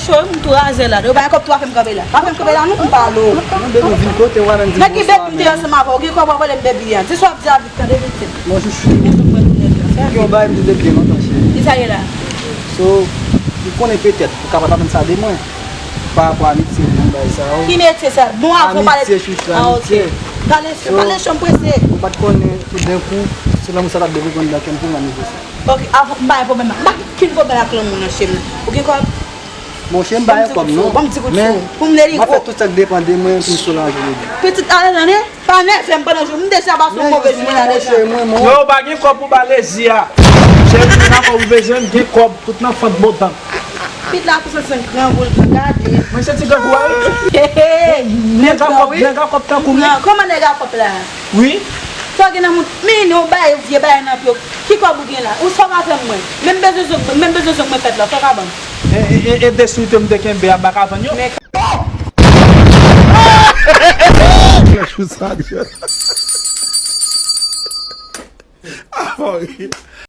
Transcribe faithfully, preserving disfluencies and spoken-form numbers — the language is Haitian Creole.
Cho, m tou razè la. Yo bay kòb tou, pa fè m kanpe la. Pa fè m kanpe la, non, m pale w. Mwen, baby, vin kote w a menm di m bonswa. Nèg ki bèk m te ansanm avè w, gen kòb w ap vòlè m, baby, a. Se sa w ap di a vit, tande vit. Mwen jis fini. Gen yon bagay m di depi lontan, cheri. Ki sa ye la? So, m konnen petèt ou ka pa t atann sa de mwen. Pa rapò a metye m nan, bagay sa yo. Ki metye sa? Bon, avan w pale. Amitye, chouchou, amitye. Ah, ok. Pale, pale cho, m prese. Mwen pa t konnen toudenkou, se lanmou sa t ap devlope anndan kè m pou m anniversè. Ok, avan, m pa gen pwoblèm. M pa gen okenn pwoblèm ak lanmou nan, cheri. Ou gen kòb? Bon, cheri, m pa gen kòb, non. Ban m di kout sou. Men, m ap fè tout sa k depann de mwen pou m soulaje w. Pitit, ale, tande. Pa nève m pandan jou. M deja pase yon move jounen la deja. Yo, ou pa gen kòb pou ba lezi a. Cheri, m nan kòb ou bezwen, m gen kòb, tout nan fant bodan. Pitit la tou santi grangou l pran, gade. Mwen santi grangou a, wi. Nèg a kòb, nèg a kòb tankou m. Kòman nèg a kòb la? Wi. Sa w gen nan moun, men yon bagay, vye bagay nan pye w. Ki kòb ou gen la? Ou sa w ka fè mwen? Menm bezwen zòt, menm bezwen zòt mwen fèt la, sa w ka ban m? E, e, e, e de swit m te kenbe a, m pa ka vann yo? Men Flash ou sa, John. Ah, bon, wi.